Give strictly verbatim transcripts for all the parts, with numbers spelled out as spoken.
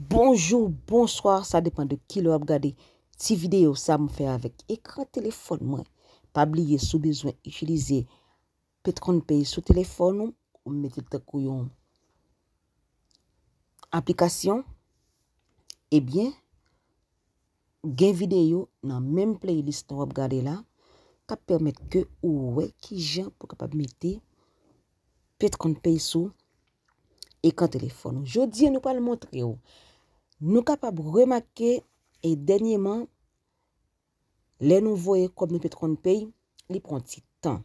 Bonjou, bonswa, sa depann de kilè w ap gade ti videyo sa m fè avèk ekran telefòn mwen. Pa bliye, si w bezwen itilize Petron Pay sou telefòn ou, ou mete l tankou yon aplikasyon, ebyen, gen videyo nan menm playlist lan w ap gade la k ap pèmèt ke ou wè kijan pou kapab mete Petron Pay sou ekran telefòn ou. Jodi a, nou pral montre w. Nou kapab remake, e dènyèman, lè nou voye kòb nan Petron Pay, li pran ti tan.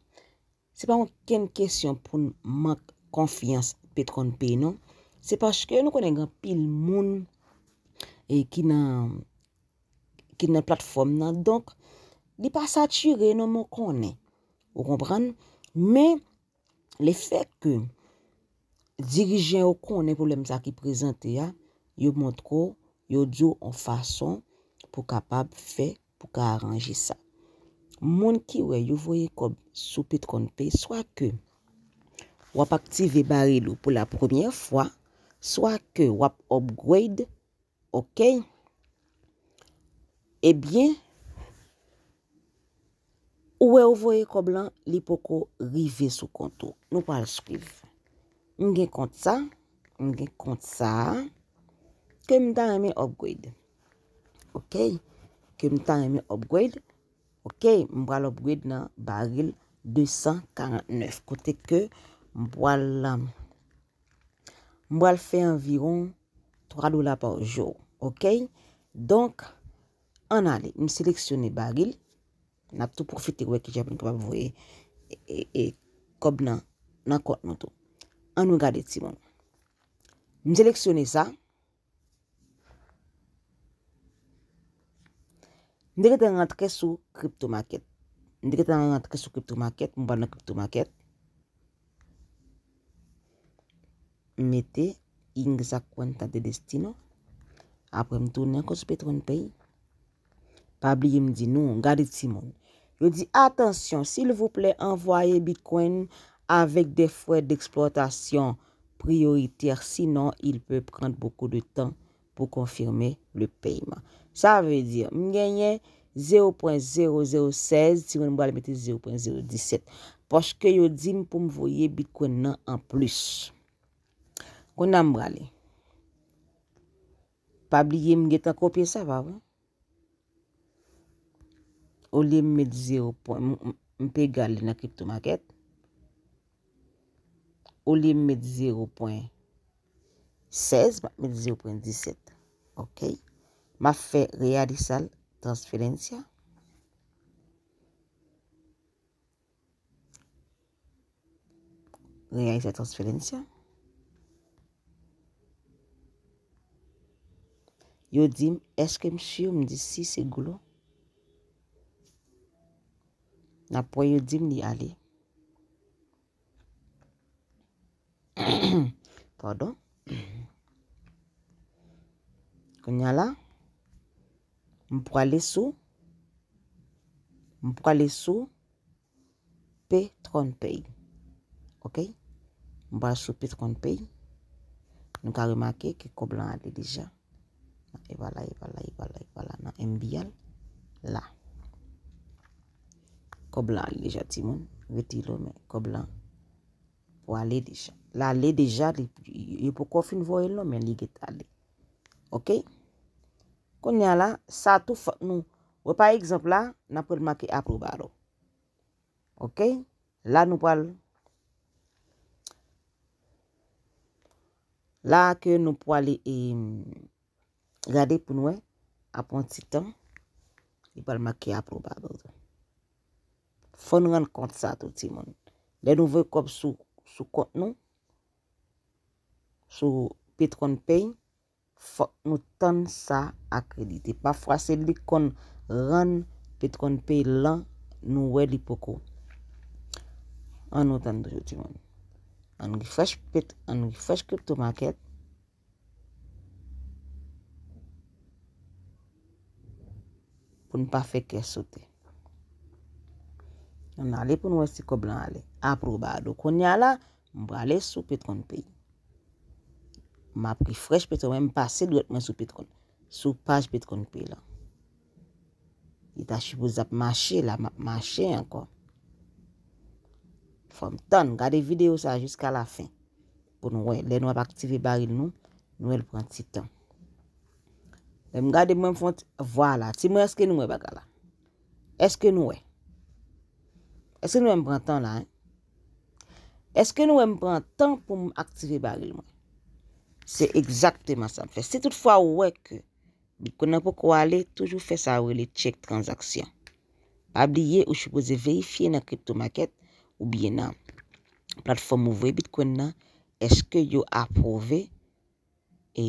Se pa okenn kesyon pou n mank konfyans Petron Pay, non. Se paske nou konnen gen anpil moun, e, ki nan, ki nan platfòm nan. Donk, li pa satire, non, mwen konnen. Ou konprann? Men, lefètke dirijan yo konnen pwoblèm sa ki prezante a, yo montre w, yo di w yon fason pou kapab fè, pou ka aranje sa. Moun ki wè yo voye kòb sou Petron Pay, swa ke w ap aktive baril ou pou la premyè fwa, swa ke w ap upgrade, oke? Ebyen, ou wè ou voye kòb lan, li poko rive sou kont ou. Nou pral swiv. M gen kont sa, m gen kont sa, ke m ta renmen upgrade. Oke? Ke m ta renmen upgrade. Oke, m pral upgrade nan baril de san karant nèf. Kote ke m pral, m pral fè anviwon twa dola pa jou. Oke? Donk, ann ale. M seleksyone baril. N ap tou pwofite wè kijan pou n kapab voye, e, e, e, kòb nan, nan kont nou tou. Ann nou gade timoun. M seleksyone sa. M te gentan rantre sou crypto market. M te gentan rantre sou crypto market. M pral nan crypto market. M mete Ingza Cuenta de Destino. Apre m tounen ankò sou Petron Pay. Pa bliye m di nou, gade timoun. Yo di, attention, s'il vous plaît, envoyez Bitcoin avec des frais d'exploitation prioritaires, sinon il peut prendre beaucoup de temps pour confirmer le paiement. Sa vle di, m genyen zewo pwen zewo zewo sèz, timoun, m pral mete zewo pwen zewo disèt. Paske yo di m pou m voye Bitcoin nan an plis. Kounye a m prale. Pa bliye m gentan kopye sa, pa vre? Olye m met zewo pwen, m, m, m pe egal li nan crypto market. Olye m met zewo pwen sèz, m ap met zewo pwen disèt. Oke. M ap fè realizar transferencia. Realiza transferencia. Yo di m, èske m si? M di si, seguro. Apre yo di m li ale. Padon. Kounye a la, m prale sou, m prale sou Petron Pay. Oke? M pral sou Petron Pay. Nou ka remake ke kòb lan ale deja. E vwala, e vwala, e vwala, e vwala. Nan M B L la. Kòb lan ale deja, timoun. Rete lo, men kòb lan pou ale deja. L ale deja, li, yo poko fin voye l non, men li gentan ale. Oke? Kounye a la, sa tou fòk nou, wè pa egzanp la, n ap remake aprobado. Oke? La nou pral, la ke nou pral, e, gade pou nou wè, apre yon ti tan, li pral make aprobado. Fò n rann kont sa tou, timoun. Lè nou voye kòb sou, sou kont nou, sou Petron Pay, fòk nou tann sa akredite. Pafwa se li k konn rann Petron Pay lan, nou wè li poko. Ann nou tann toujou, timoun. Ann refresh Pet-, ann refresh crypto market. Pou n pa fè kè sote. Ann ale pou n wè si kòb lan ale. Aprobado. Kounye a la, m prale sou Petron Pay. M ap refresh Petron, mwen m pase dwèt mwen sou Petron, sou paj Petron Pay lan. Li ta sipoze ap mache la, m ap mache ankò. Fò m tann, gade videyo sa jiska lafen. Pou nou wè, lè nou ap aktive baril nou, nou wè l pran ti tan. Lè m gade mwen m fè yon ti, vwala, timoun, èske nou wè bagay la? Èske nou wè? Èske nou wè m pran tan la, en? Èske nou wè m pran tan pou m aktive baril mwen? Se egzakteman sa m fè. Si toutfwa ou wè ke Bitcoin nan poko ale, toujou fè sa yo rele check transaction. Pa bliye, ou sipoze verifye nan crypto market oubyen nan platfòm ou voye Bitcoin nan, èske yo apwouve e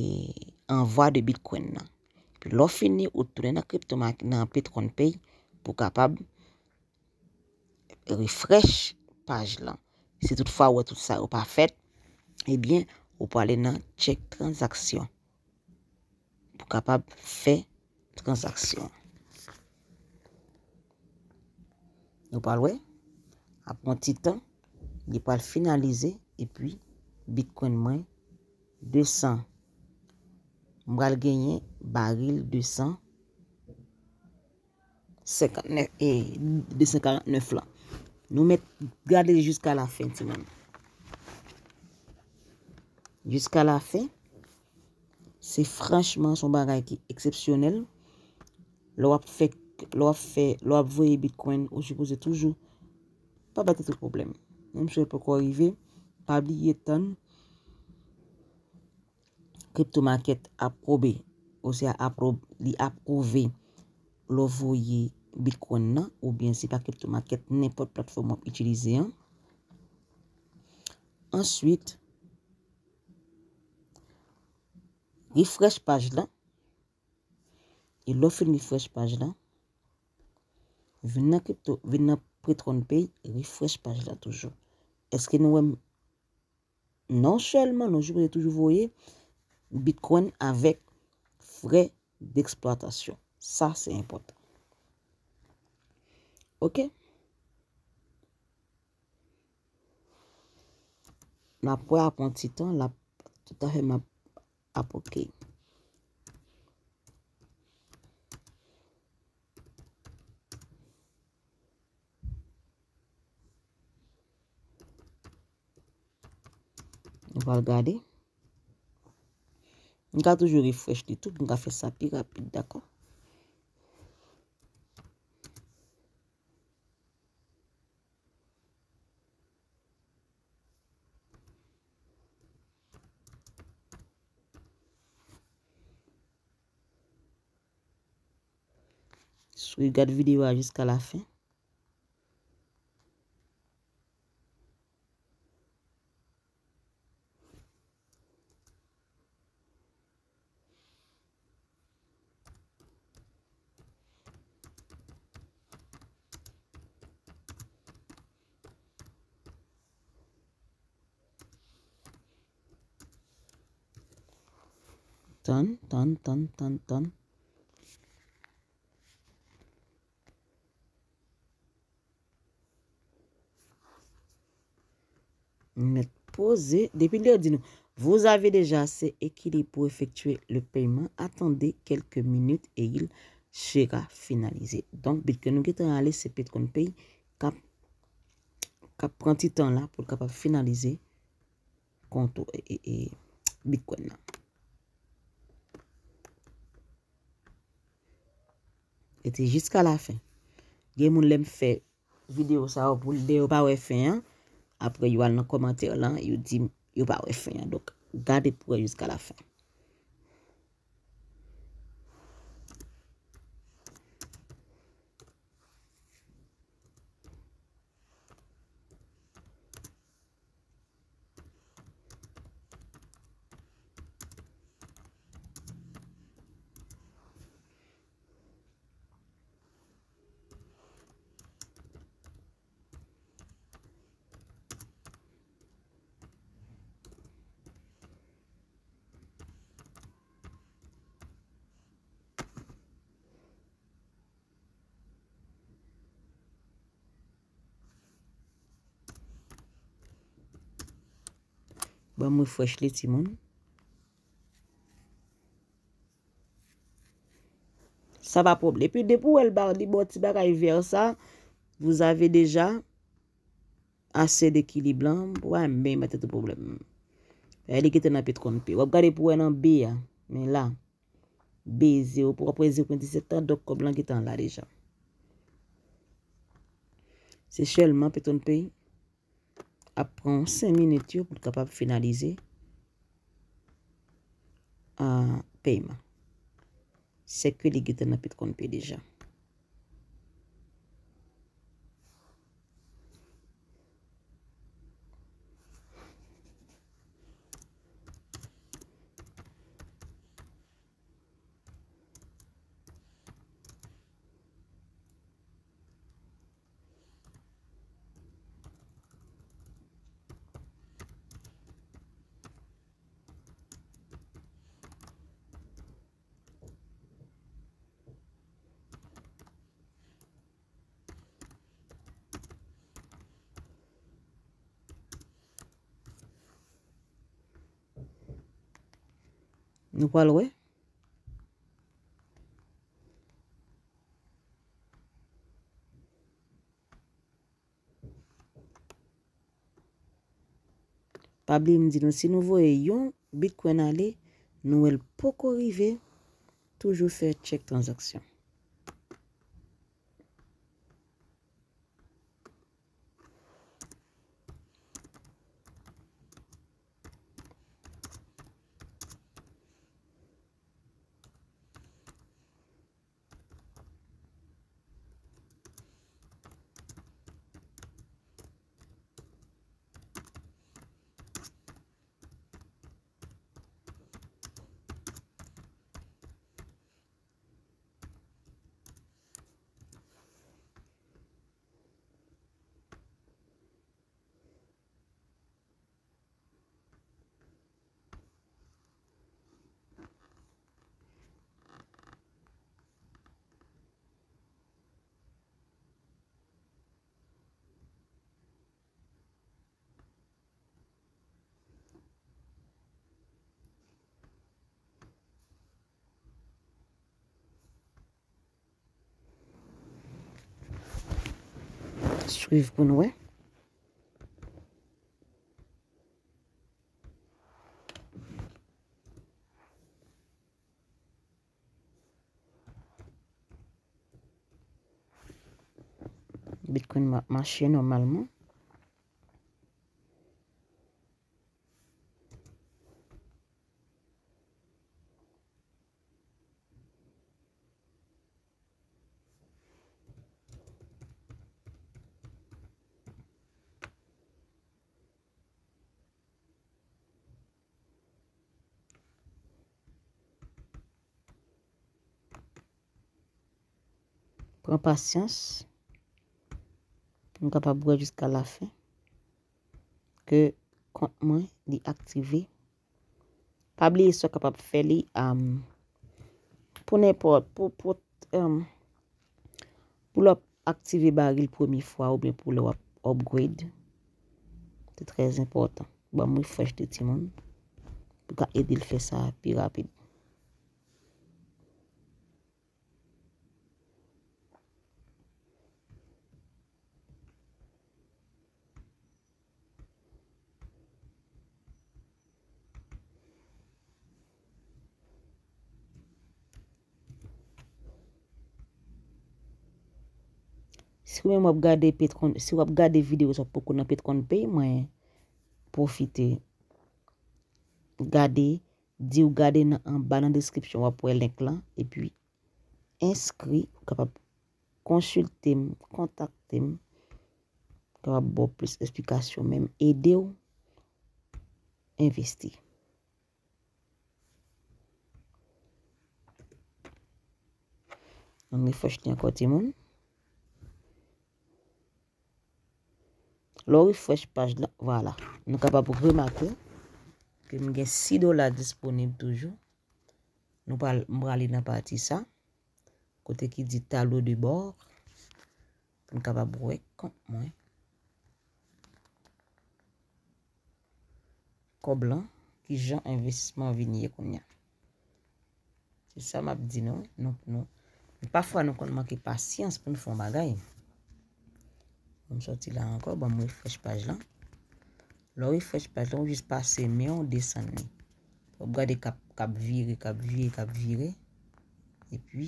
anvwa de Bitcoin nan. Epi lè w fini, ou tounen nan crypto market, nan Petron Pay pou kapab refresh paj lan. Si toutfwa ou wè tout sa yo pa fèt, ebyen, ou prale nan check transaction pou kapab fè transaksyon. Nou pral wè, apre yon ti tan, li pral finalize, epi Bitcoin mwen de san. M pral genyen baril de san senkantnèf, e de san karantnèf lan. Nou mèt gade jiska lafen, timoun. Jiska lafen, se franchman, se yon bagay ki eksepsyonèl. Lè w ap fè, lè w ap fè, lè w ap voye Bitcoin, ou sipoze toujou pa bay tèt ou pwoblèm. Menm si w poko rive, pa bliye tann crypto market apwobe, oswa apwob-, li apwouve lè w voye Bitcoin nan, oubyen se pa crypto market, nenpòt platfòm w ap itilize an. Answit, refresh paj lan. E lè w fin refresh paj lan, vin nan crypto, vin nan Petron Pay, refresh paj la toujou. Èske nou wè m? Non sèlman, nou sipoze toujou voye Bitcoin avèk frè d'exploitation. Sa, se enpòtan. Oke? N ap wè apre yon ti tan, l ap toutafè m ap, ap oke. Nou pral gade. M ka toujou refresh li tou pou m ka fè sa pi rapid, dakò? Si w gade videyo a jiska lafen, tann, tann, tann, tann, tann. Mèt poze. Depi lè yo di nou, vous avez déjà assez équilibré pour effectuer le paiement, attendez quelques minutes et il sera finalisé. Donk, Bitcoin nou gentan ale, se Petron Pay k ap, k ap pran ti tan la pou l kapab finalize kont ou, e, e, e, Bitcoin nan. Rete jiska lafen. Gen moun lè m fè videyo sa yo pou lè yo pa wè fen an, apre yo al nan kòmantè lan, yo di m yo pa wè fen an. Donk, gade pou wè jiska lafen. Ban m refresh li, timoun. Sa pa pwoblèm. Epi depi w wè l ba, li ba w ti bagay vè sa, vous avez déjà assez d'équilibre lan, w a menm mete tout pwoblèm. E li gentan nan Petcon Pay. W ap gade pou wè nan B a. Men la, B zewo, pou w ap wè zewo pwen disèt la, donk kòb lan gentan la deja. Se sèlman Petcon Pay ap pran w senk minit yo pou l kapab finalize, ah, pèyman. Sèke li gentan nan Petcon Pay deja. Nou pral wè. Pa bliye m di nou, si nou voye yon Bitcoin ale, nou wè l poko rive, toujou fè tchèk tranzaksyon. Swiv pou n wè. Bitcoin ma-, mache nòmalman. Pran pasyans pou n kapab wè jiska lafen ke kont mwen li aktive. Pa bliye sa w kapab fè li, am, pou nenpòt, pou, pou, am, pou lè w ap aktive baril premye fwa oubyen pou lè w ap upgrade. Se trè enpòtan. Ban m refresh de timoun pou ka ede l fè sa pi rapid. Si w menm w ap gade Petcon, si w ap gade videyo sa w poko nan Petcon Pay, mwen pwofite gade, di w gade nan anba nan deskripsyon, w ap wè link lan, epi enskri, ou kapab konsilte m, kontakte m, kapab ba w plis esplikasyon, menm ede w envesti. Ann refresh li ankò, timoun. Lè w refresh paj la, vwala. Nou kapab remake ke m gen sis dola disponib toujou. Nou pral, m prale nan pati sa, kote ki di tableau de bord, pou n kapab wè kont mwen. Kòb lan, kijan envestisman vin ye kounye a. Se sa m ap di nou, nou, nou, Pafwa nou konn manke pasyans pou n fè yon bagay. Ban m sòti la ankò, ban m refresh paj lan. Lè w refresh paj lan, ou jis pase men w desann li. W ap gade k ap, k ap vire, k ap vire, k ap vire. Epi,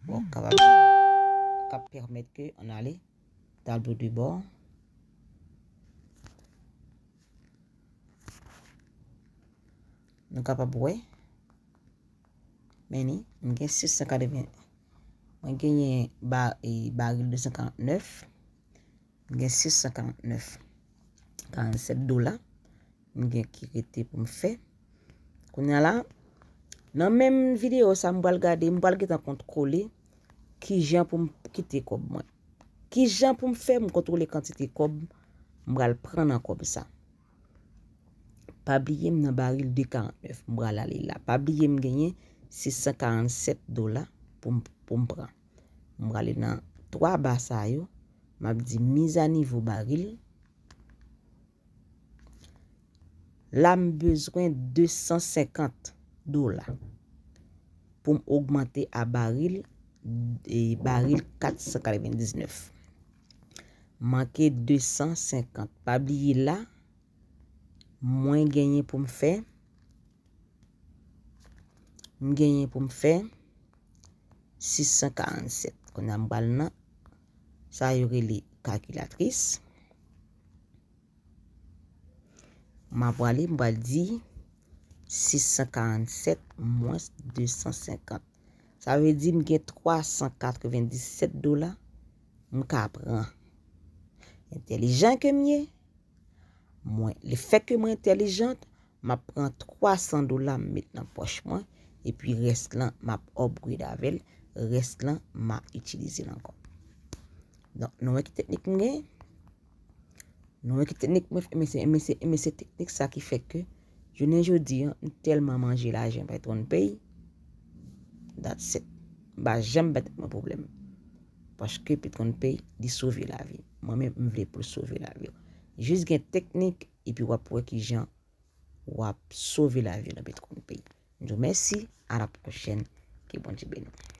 w ap kapab, k ap pèmèt ke ann ale tablo de bò. Nou kapab wè. Men ni, m gen sis san katreven. Mwen genyen ba, e, baril de san karant nèf. M gen sis san karant nèf. Karant sèt dola. M gen ki rete pou m fè. Kounye a la, nan menm videyo sa, m pral gade, m pral gentan kontwole kijan pou m kite kòb mwen. Kijan pou m fè m kontwole kantite kòb m pral pran nan kòb sa. Pa bliye m nan baril de karant nèf, m pral ale la. Pa bliye m genyen sis san karant sèt dola pou m, pou m pran. M prale nan twa ba sa yo, m ap di mizanivo baril. La, m bezwen de san senkant dola pou m ogmante a baril, e, baril kat san katrevendiznèf. Manke de san senkant. Pa bliye la, mwen genyen pou m fè, m genyen pou m fè sis san karant sèt. Kounye a m pral nan sa yo rele kalkilatris. M ap prale, m pral di sis san karant sèt mwens de san senkant. Sa vle di m gen twa san katrevendiset dola m ka pran. Entèlijan ke m ye, mwen, lefètke mwen entèlijan, m ap pran twa san dola m met nan pòch mwen, epi rès lan m ap upgrade avè l, rès lan m a itilize l ankò. Donk, nou wè ki teknik m gen? Nou wè ki teknik mwen fè, men se, men se, men se teknik sa ki fè ke jounen jodi an, m tèlman manje lajan Petronpay, that's it. M pa janm bay tèt mwen pwoblèm. Paske Petronpay, li sove lavi. Mwen menm, m vle pou l sove lavi w. Jis gen teknik, epi w ap wè kijan w ap sove lavi w nan Petronpay. M di w mèsi, a la pwochèn, ke Bondye beni w.